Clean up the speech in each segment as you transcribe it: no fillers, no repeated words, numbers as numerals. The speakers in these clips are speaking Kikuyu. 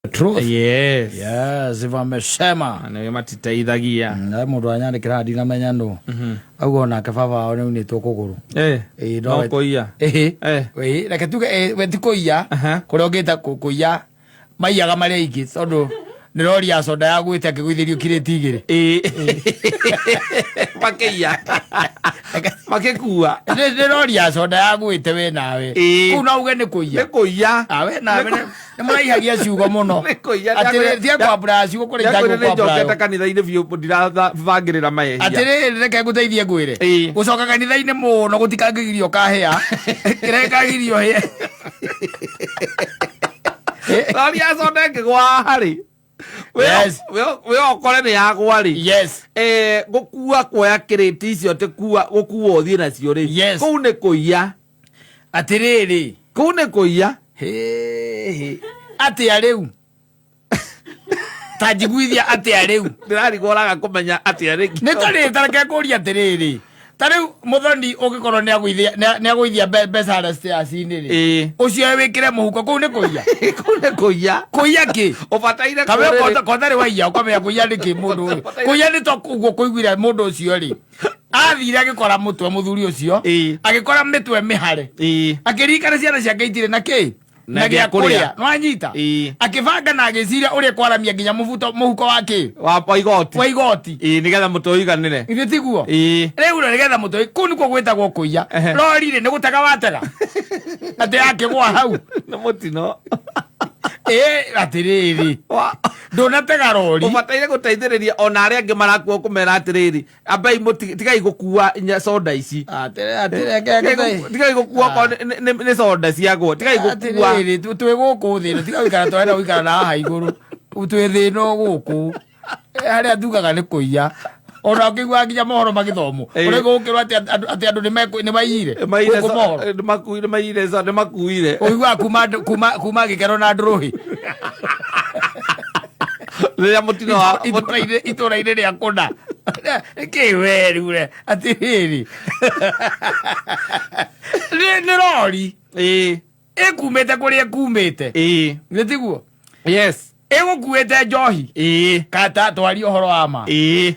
Truth. Yes. Yes, vamesema. Na nĩ matiteithagia. Na mundu anyandĩkĩra ndinamenya nũ. Auga onake baba wao nĩ unĩtwo kũgũrũ. Ĩĩ, No kũiya. Ĩhĩ. Eh. Ĩĩ, reke tuge we ti kũiya. Kũrĩa ũngĩta kũiya maiyaga marĩ aingĩ tondũ nĩ rori ya soda yagwĩte akĩgũithĩrio kirĩti igĩrĩ. Ĩĩ. Makĩiya. Makĩkua. Nĩ rori ya soda yagwĩte we nawe. Ĩĩ. Kũu no uge nĩ kũiya. Nĩ kũiya. Ah, we nawe nĩ mũraihagia ciugo mũno. Nĩ kũiya. Atĩrĩ, tiga kwambũra ciugo kũrĩa Ndiakwĩra nĩ itagũkwambũra. njokete kanitha-inĩ biũ ndirabangĩrĩra mahĩhia. Atĩrĩrĩ, reke ngũteithie ngwĩre. Ĩĩ. Gũcoka kanitha-inĩ mũno gũtikangĩgirio kahĩa. Kĩrĩa gĩkagirio hĩe. Rori ya soda ĩngĩgwa harĩ. Yes. We ũkore nĩ yagwa rĩ. Yes. Gũkua kuoya kĩrĩti icio ti kua gũkua ũthiĩ nacio rĩ. Yes. Kũu nĩ kũiya. Atĩrĩrĩ. Kũu nĩ kũiya. Hĩhĩ. Atĩa rĩu? Ta njiguithia atĩa rĩu? Ndĩrarigwo ũraga kũmenya atĩa rĩngĩ. Nĩ tarĩ ta reke ngũrie atĩrĩrĩ. Ta rĩu mũthoni ũngĩkorwo nĩ agũithia mbeca harĩa stairs-inĩ rĩ. Ĩĩ. Ũcio wĩkĩre mũhuko kũu nĩ kũiya. Kũu nĩ kũiya. Kũiya kĩ? Ũbataire Kawe kũrĩrĩ- kotharĩ waiya ũkamenya kũiya nĩ kĩ mũndũ ũyũ. Kũiya nĩ to ũguo kũiguire mũndũ ũcio rĩ. Athire agĩkora mũtwe mũthuri ũcio. Ĩĩ. Agĩkora mĩtwe mĩhare. Ĩĩ. Akĩririkana ciana ciake itirĩ na kĩ? Na Na gĩa gĩa kũrĩa. kũrĩa. Nĩwanyita? Ĩĩ. Akĩbanga na agĩciria ũrĩa kwaramia nginya mũbuto mũhuko wa kĩ? Wa igoti. Wa igoti. Ĩĩ nĩgetha mũtwe ũiganĩre. Githĩ tiguo? Ĩĩ. Rĩu rĩ nĩgetha mũtwe kũu nĩkuo gwĩtagwo kũiya. Ehe. Rori rĩ nĩ gũtega watega. Atĩ yakĩgwa hau. Nĩ mũtino. Ĩĩ atĩrĩrĩ. Ndũnatega rori. Ũbataire gũteithĩrĩria ona arĩa angĩ marakua kũmera atĩrĩrĩ, ambai tigai gũkua soda ici. Atĩrĩ atĩrĩ Tigai gũkua okorwo nĩ soda ciagwo. Tigai gũkua. Atĩrĩrĩ twĩ gũkũ thĩ ĩno tiga gũikara twarenda gũikara na haha igũrũ twĩ thĩ ĩno gũkũ harĩa tugaga nĩ kũiya ona ũkĩiguaga nginya mohoro magĩthomwo Ĩĩ. ũrĩa gũkĩrwo atĩ andũ nĩ maiyire Maiyire gũkũ mohoro nĩ maiyire nĩ makuire. ũiguaga kuma gĩkeno na ndũrũhĩ Rĩrĩa mũtino wa itũra-inĩ rĩa kũna nĩkĩ we rĩu re atĩrĩrĩ nĩ rori Ĩĩ. ĩkumĩte kũrĩa ĩkumĩte Ĩĩ. nĩ tiguo Yes. Ĩgũkuĩte njohi. Ĩĩ. Kata twarie ũhoro wa ma. Ĩĩ.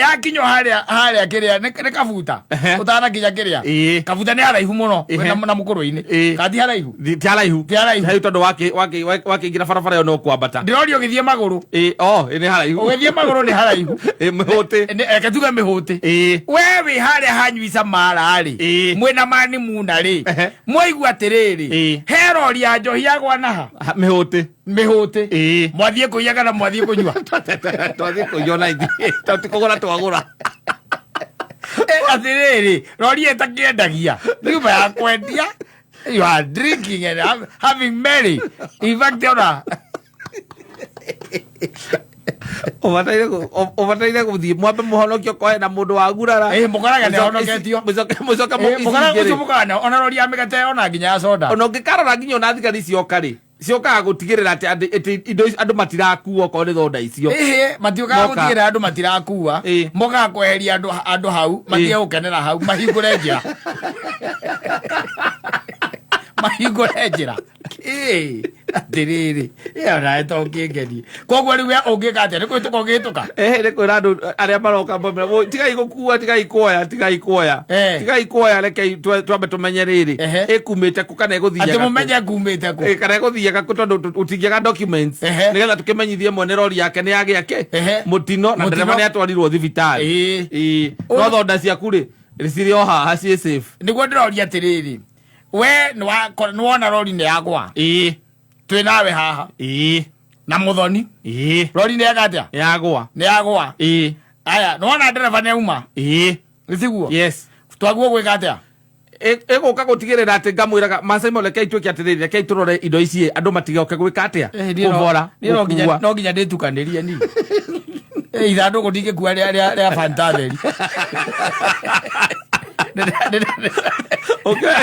Yakinywo harĩa kĩrĩa nĩ kabuta. Ehe. Ũtanakinya kĩrĩa. Ĩĩ. Kabuta nĩ haraihu mũno Ehe. na mũkũrũ-inĩ. Ĩĩ. Ka ti haraihu? Ti haraihu. Ti haraihu. Haraihu tondũ wakĩingĩra barabara ĩyo no kwambata. Ndĩroria ũgĩthiĩ magũrũ. Ĩĩ, oh, ĩ nĩ haraihu. Ũgĩthiĩ magũrũ nĩ haraihu. Ĩĩ, mĩhũtĩ. Reke tuge mĩhũtĩ. Ĩĩ. We wĩ harĩa hanyuica mara rĩ. Ĩĩ. Mwĩna mani muna rĩ. Ehe. Mwaigua atĩrĩrĩ. Ĩĩ. He rori ya njohi yagwa naha. Ha, mĩhũtĩ. Mĩhũtĩ. Ĩĩ. Mwathiĩ kũiya kana mwathiĩ kũnyua? Twathiĩ kũiya ona ithuĩ. Tondũ ti kũgũra twagũra. Atĩrĩrĩ, rori ĩtakĩendagia. Nyumba ya kwendia. You are drinking and having merry. In fact, ona Ũbataire gũthiĩ mwambe mũhonokio kohe na mũndũ wa gurara. Ĩĩ, mũkoraga nĩ ahonoketio. Mũcoke Mũkoraga ũcio mũicingĩrĩ. mũkoraga ona rori ya mĩgate ona nginya ya soda. Ona ũngĩkarora nginya ona thigari cioka rĩ, ciokaga gũtigĩrĩra atĩ atĩ indo icio andũ matirakua okorwo nĩ thonda icio. Ĩhĩ, matiũkaga Moka. gũtigĩrĩra andũ matirakua. Ĩĩ. Mokaga kweheria andũ hau, matige gũkenera hau, mahingũre njĩra. Mahingũre njĩra. Ĩĩ, atĩrĩrĩ, ĩyo nawe to ũkĩngenie. Koguo rĩu we ũngĩka atĩa? Nĩ kũhĩtũka ũngĩhĩtũka? Nĩ kwĩra andũ arĩa maroka mamera, "Woi, tigai gũkua, tigai kuoya, tigai kuoya. Eh. Tigai kuoya, rekei twambe tũmenye rĩrĩ. Ehe. Ĩkumĩte kũ kana ĩgũthiaga Atĩ kũ?" mũmenye ngumĩte kũ? Kana ĩgũthiaga kũ tondũ tũtingĩaga documents. Ehe. Nĩgetha tũkĩmenyithie mwene rori yake nĩ yagĩa kĩ? Ehe. Mũtino na Mũtino. ndereba nĩ atwarirwo thibitarĩ. Ĩĩ. Ĩĩ. No thonda ciaku rĩ, cirĩ o haha ciĩ safe. Nĩguo ndĩroria atĩrĩrĩ, we nĩwona rori nĩ yagwa. Ĩĩ. Twĩ nawe haha. Ĩĩ. Na mũthoni. Ĩĩ. Rori nĩ yeka atĩa? Yagwa. Nĩ yagwa. Ĩĩ. Aya, nĩwona ndereba nĩ auma? Ĩĩ. Nĩ tiguo? Yes. Twaguo gwĩka atĩa? Ĩgũka gũtigĩrĩra atĩ ngamwĩraga Maasai rekei twĩke atĩrĩrĩ, rekei tũrore indo ici andũ matigoke gwĩka atĩa? Kũbora, gũkua. No nginya ndĩtukanĩrie ni. Ithandũkũ ndingĩkua rĩa Fanta theri. Okay.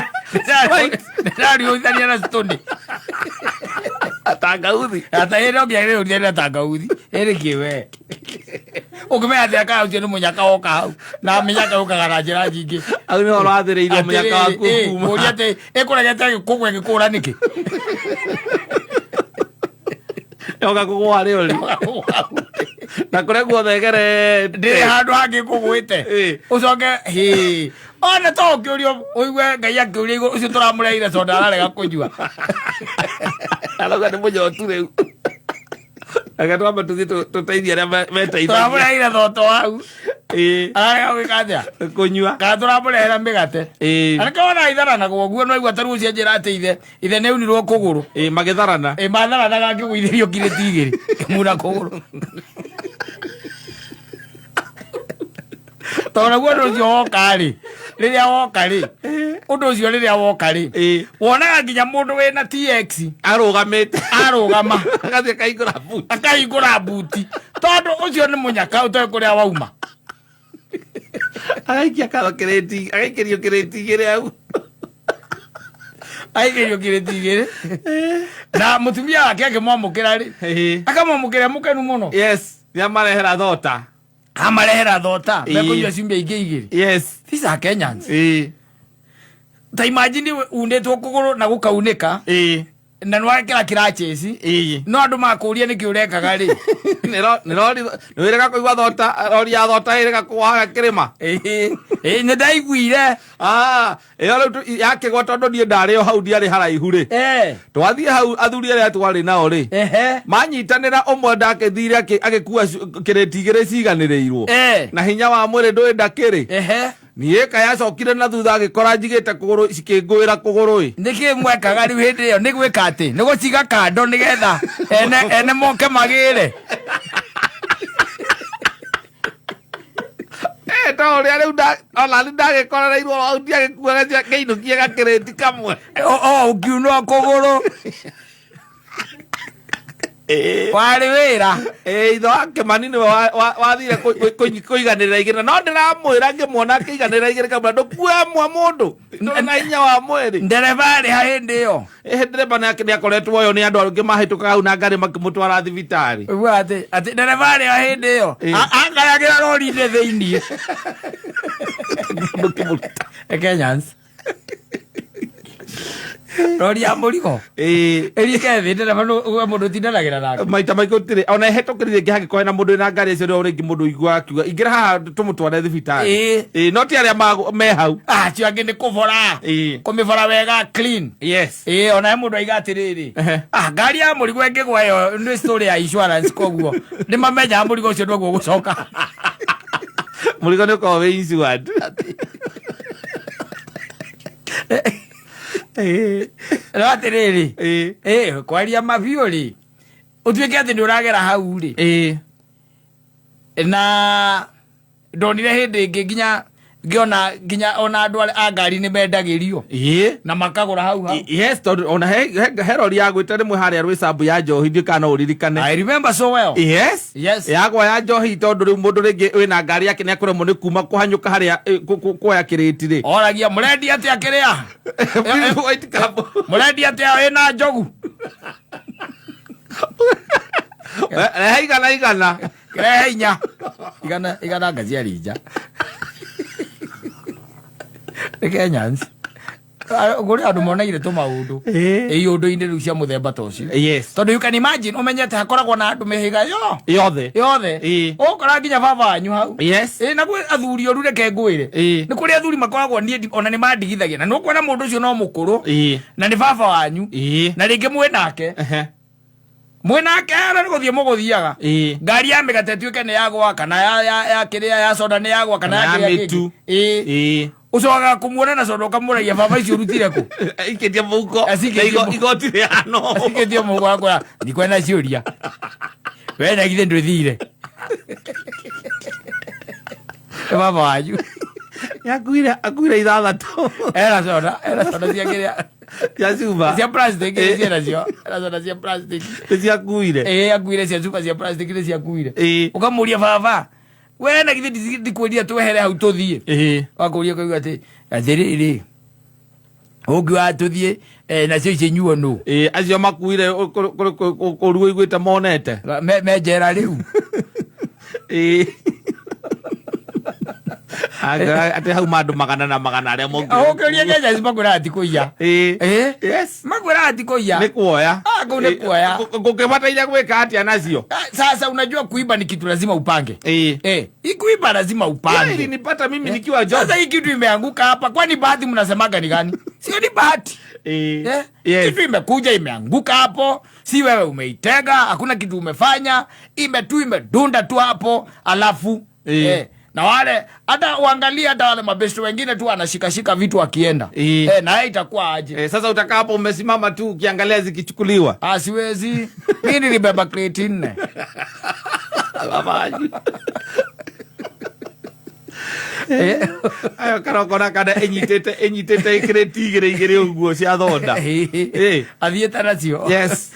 Right. Ndĩrariũithania na stone. Tangauthi. Ata ĩ no nginya ndĩrĩũithania na tangauthi. Ĩrĩ kĩ we? Ũngĩmenya atĩa kana ũcio nĩ mũnyaka woka hau. Na mĩnyaka yũkaga na njĩra nyingĩ. Hau nĩho ũrathĩrĩirio mũnyaka waku Atĩrĩrĩ, kuma. mũria atĩ ĩkũregete kũgwe gĩkũra nĩkĩ? Yoka kũgũa rĩ ũrĩ na kũrĩa guothe ĩgerete. Ndĩrĩ handũ hangĩ kũgwĩte. Ũcoke hĩ ona to ũkĩũrio ũigue Ngai akĩũria igũrũ ũcio tũramũreheire soda ararega kũnyua. Arauga nĩ mũnyotu rĩu. Reke twambe tũthiĩ tũteithie arĩa meteithagia. Tũramũreheire thoto hau. Ararega gwĩka atĩa? Kũnyua. Kana tũramũrehera mĩgate. Areke wona itharanagwo ũguo no igua ta rĩu ũcio anjĩra atĩ ithe nĩ aunirwo kũgũrũ. Ĩĩ, magĩtharana. Ĩ matharanaga akĩgũithĩrio kirĩti igĩrĩ kĩmuna kũgũrũ. Tondũ naguo ũndũ ũcio woka rĩ, rĩrĩa woka rĩ, ũndũ ũcio rĩrĩa woka rĩ, wonaga nginya mũndũ wĩna TX arũgamĩte, arũgama agathiĩ akahingũra buti, akahingũra buti, tondũ ũcio nĩ mũnyaka ũtoĩ kũrĩa wauma. Agaikia karo kĩrĩti, agaikĩrio kĩrĩti igĩrĩ hau. Aikĩrio kĩrĩti igĩrĩ. Na mũtumia wake akĩmwamũkĩra rĩ, akamwamũkĩra mũkenu mũno. Yes, nĩamarehera thota. Amarehera thota, mekũnyua ciumia ingĩ igĩrĩ. Yes. These are Kenyans. Ta imagine unĩtwo kũgũrũ na gũkaunĩka. Na nĩwekĩra kĩrachĩci. No andũ makũria nĩkĩ ũrekaga rĩ. Nĩ wĩrĩga kũigua thota, rori ya thota ĩrĩga kũhaga kĩrĩma. Ĩĩ, nĩ ndaiguire. Ĩyo rĩu yakĩgwa tondũ niĩ ndarĩ o hau ndiarĩ haraihu rĩ. Twathiĩ hau athuri arĩa twarĩ nao rĩ. Manyitanĩra ũmwe ndakĩthire agĩkua kĩrĩti igĩrĩ ciganĩrĩirwo. Na hinya wa mwĩrĩ ndũĩ ndakĩrĩ. Niĩ kayacokire na thutha agĩkora njigĩte kũgũrũ cikĩngũĩra kũgũrũ ĩ. Nĩkĩ mwekaga rĩu hĩndĩ ĩyo? Nĩ gwĩka atĩ? Nĩ gũciga kando nĩgetha ene moke magĩre? To ũrĩa rĩu ona nĩ ndagĩkorereirwo hau ndiagĩkuaga ngĩinũkia gakĩrĩti kamwe. O, ũkiunwo kũgũrũ. Warĩ wĩra. Ithe wa Kĩmani nĩwe wathire kũiganĩrĩra igĩrĩ. No ndĩramwĩra ngĩmuona akĩiganĩrĩra igĩrĩ kamwe, ndũkue mwa mũndũ. Ndũrĩ na hinya wa mwĩrĩ. Ndereba arĩ ha hĩndĩ ĩyo? Ndereba nĩ akoretwo oyo nĩ andũ angĩ mahĩtũkaga hau na ngari makĩmũtwara thibitarĩ. Ũguo atĩ ndereba arĩ ha hĩndĩ ĩyo? Akayagĩra rori-inĩ thĩiniĩ. Mũkĩmũruta. Kenyans. Rori ya mũrigo. Ĩrike thĩ ndereba nũ mũndũ ũtindanagĩra nake. Maita maingĩ gũtirĩ. Ona ĩhĩtũkĩrire rĩngĩ hangĩkorwo hena mũndũ wĩna ngari icio nĩo rĩngĩ mũndũ ũiguaga akiuga, ingĩra haha tũmũtware thibitarĩ. No ti arĩa me hau. Acio angĩ nĩ kũbora. Kũmĩbora wega clean. Yes. Ona he mũndũ aiga atĩrĩrĩ. Ngari ya mũrigo ĩngĩgwa ĩyo nĩ story ya insurance koguo. Nĩ mamenyaga mũrigo ũcio ndwaguo gũcoka. Mũrigo nĩ ũkoragwo wĩ insured. No atĩrĩrĩ. Kwaria mabiũ rĩ. Ũtuĩke atĩ nĩ ũragera hau rĩ. Na ndonire hĩndĩ ĩngĩ nginya ngĩona nginya ona andũ arĩa a ngari nĩ mendagĩrio. Na makagũra hau hau. Yes, tondũ ona he rori ya gwĩte rĩmwe harĩa Rwĩcambu ya njohi, ndiũĩ kana no ũririkane. I remember so well. Yes. Yes. Yagwa ya njohi tondũ rĩu mũndũ rĩngĩ wĩna ngari yake nĩ akũremwo nĩ kuma kũhanyũka harĩa, kuoya kĩrĩti rĩ. Oragia mũrendia atĩa kĩrĩa? White cap. Mũrendia atĩa wĩna njogu? Rehe igana igana. Rehe inya. Igana igana ngaci ya rinja. Nĩ Kenyans. Kũrĩ andũ monaire tũmaũndũ. Ĩ ũndũ-inĩ rĩu cia mũthemba ta ũcio. Yes. Tondũ you can imagine ũmenyete hakoragwo na andũ mĩhĩga yo. Yothe. Yothe. Ũgũkora nginya baba wanyu hau. Yes. Na gwĩ athuri oru reke ngwĩre. Nĩ kũrĩ athuri makoragwo niĩ ona nĩ mandigithagia. Na nĩ ũkuona mũndũ ũcio no mũkũrũ. Na nĩ baba wanyu. Na rĩngĩ mwĩ nake. Mwĩ nake na nĩ gũthiĩ mũgũthiaga. Ngari ya mĩgate ĩtuĩke nĩ yagwa, kana ya kĩrĩa ya soda nĩ yagwa, kana Kana ya ya kĩrĩa kĩngĩ. mĩtu. Ũcokaga kũmuona na soda ũkamũragia baba icio ũrutire kũ? Aikĩtie mũhuko. Acikĩtie Na mũhuko. igoti rĩhana ũũ. Acikĩtie mũhuko akora, ndikwenda ciũria. We na githĩ ndwĩthire. Nĩ baba wanyu. Akuire ithathatũ. Ena soda, ena soda cia kĩrĩa. Cia cuba. Cia plastic, cia nacio. Ena soda cia plastic. Nĩ ciakuire. Akuire cia cuba cia plastic nĩ ciakuire. Ũkamũria baba, we na githĩ ndikwĩrire twehere hau tũthiĩ. Wakũria ũkaigua atĩ, atĩrĩrĩ, ũngiuga tũthiĩ, nacio ici nyuo nũ? Acio makuire kũru ũiguĩte monete. Me njera rĩu. Atĩ hau mandũ magana na magana arĩa Ũkĩũria Kenya makwĩraga ti kũiya. Ĩĩ. Eh? Yes. Makwĩraga ti kũiya. Nĩ kuoya. Ah, kũu nĩ kuoya. Ngũkĩbataire gwĩka atĩa nacio? Ah, sasa unajua kuiba ni kitu lazima upange. Ĩĩ. Eh, hii kuiba lazima Hiyo upange. ilinipata mimi nikiwa job. Sasa hii kitu imeanguka hapa, kwani bahati mnasemaga ni gani? Sio ni bahati. Ĩĩ. Eh? Yes. Kitu imekuja imeanguka hapo, si wewe umeitega, hakuna kitu umefanya, ime tu imedunda tu hapo, alafu Eh. eh, na wale hata uangalie hata wale mabesto wengine tu anashikashika vitu akienda Eh. eh, na yeye itakuwa aje? Eh, sasa utakaa hapo umesimama tu ukiangalia zikichukuliwa. Ah, siwezi mi nilibeba kreti 4. Eh. Ayo karokona kana ĩnyitĩte ĩnyitĩte crate igĩrĩ igĩrĩ ũguo cia thonda. Eh. Athiĩte nacio. Yes.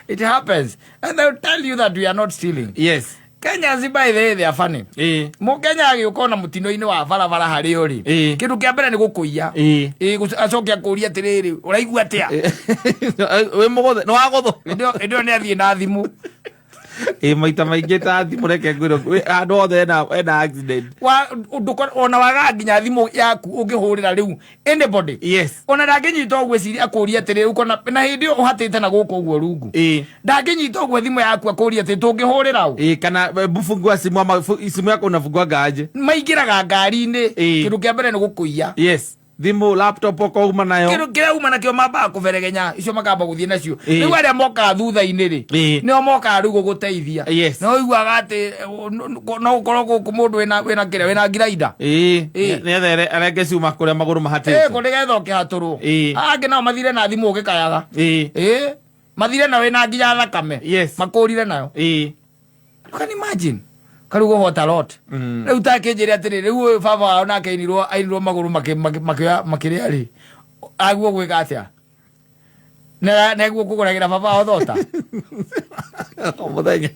It happens and they'll tell you that we are not stealing. Yes. Kenyans by the way they are funny. Ĩĩ. Mũkenya agĩũka ona mũtino-inĩ wa barabara harĩ ũrĩ, Ĩĩ. kĩndũ kĩa mbere nĩ gũkũiya. Ĩĩ. Ĩĩ, acoke akũrie atĩrĩrĩ, ũraigua atĩa? Wĩ mũgũthe nĩ wagũthwo. Hĩndĩ ĩyo nĩ athiĩ na thimũ. Ĩ maita maingĩ ta thimũ reke ngwĩre handũ hothe ena accident. Ona wagaga nginya thimũ yaku ũngĩhũrĩra rĩu anybody. Yes. Ona ndangĩnyita ũguo eciria akũrie atĩrĩrĩ, ũkona na hĩndĩ ĩyo ũhatĩte na gũkũ ũguo rungu. Ĩĩ. Ndangĩnyita ũguo thimũ yaku akũrie atĩ tũngĩhũrĩra ũ? Ĩĩ kana fungua simu ama simu yako unafunguaga aje? Maingĩraga ngari-inĩ, Ĩĩ. kĩndũ kĩa mbere nĩ gũkũiya. Yes. Thimũ laptop ũkauma nayo. Kĩndũ kĩrĩa uma nakĩo mambaga kũberegenya icio makamba gũthiĩ nacio. Ĩĩ. Rĩu arĩa mokaga thutha-inĩ rĩ, Ĩĩ. nĩo mokaga rĩu gũgũteithia. Yes. No ũiguaga atĩ no gũkorwo gũkũ mũndũ wĩna kĩrĩa wĩna ngirainda. Ĩĩ. Ĩĩ. Nĩgetha arenge cuma kũrĩa magũrũ mahatĩte. Ĩĩ, kũ nĩgetha ũkĩhatũrwo. Ĩĩ. Angĩ nao mathire na thimũ ũgĩkayaga. Ĩĩ. Ĩĩ. Mathire na wĩna nginya thakame. Yes. Makũrire nayo. Ĩĩ. You can imagine. Kariu gũhota lot. Rĩu takĩnjĩre atĩrĩ, rĩu ũyũ baba wao nake ainirwo magũrũ makĩrĩa rĩ, aguo gwĩka atĩa? Neguo kũgũragĩra baba wao thota? O mũthenya.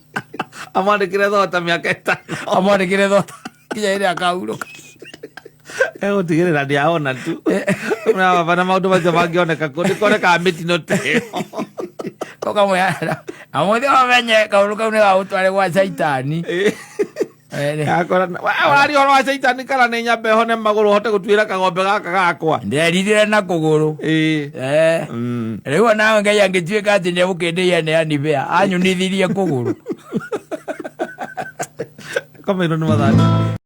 Amwandĩkĩre thota mĩaka 5. Amwandĩkĩre thota nginya hĩndĩ akahurũka. Egũtigĩrĩra ndĩahona tu. Na baba na maũndũ macio mangĩoneka kũ nĩ kuonekaga mĩtino ta ĩyo. Ũkamwĩra amũthĩ ũmenye kaũndũ kau nĩ gagũtware gwa caitani. Ĩĩ. Eh, Akora waria ũhoro wa caitani kana nĩ nyambe hone magũrũ hote gũtuĩra kagombe gaka gakwa. Nderirire na kũgũrũ. Ĩĩ. Eh. Rĩu onawe Ngai angĩtuĩka atĩ nĩegũkĩndĩia nĩ anibea anyunithirie kũgũrũ. Komeirwo nĩ mathaa.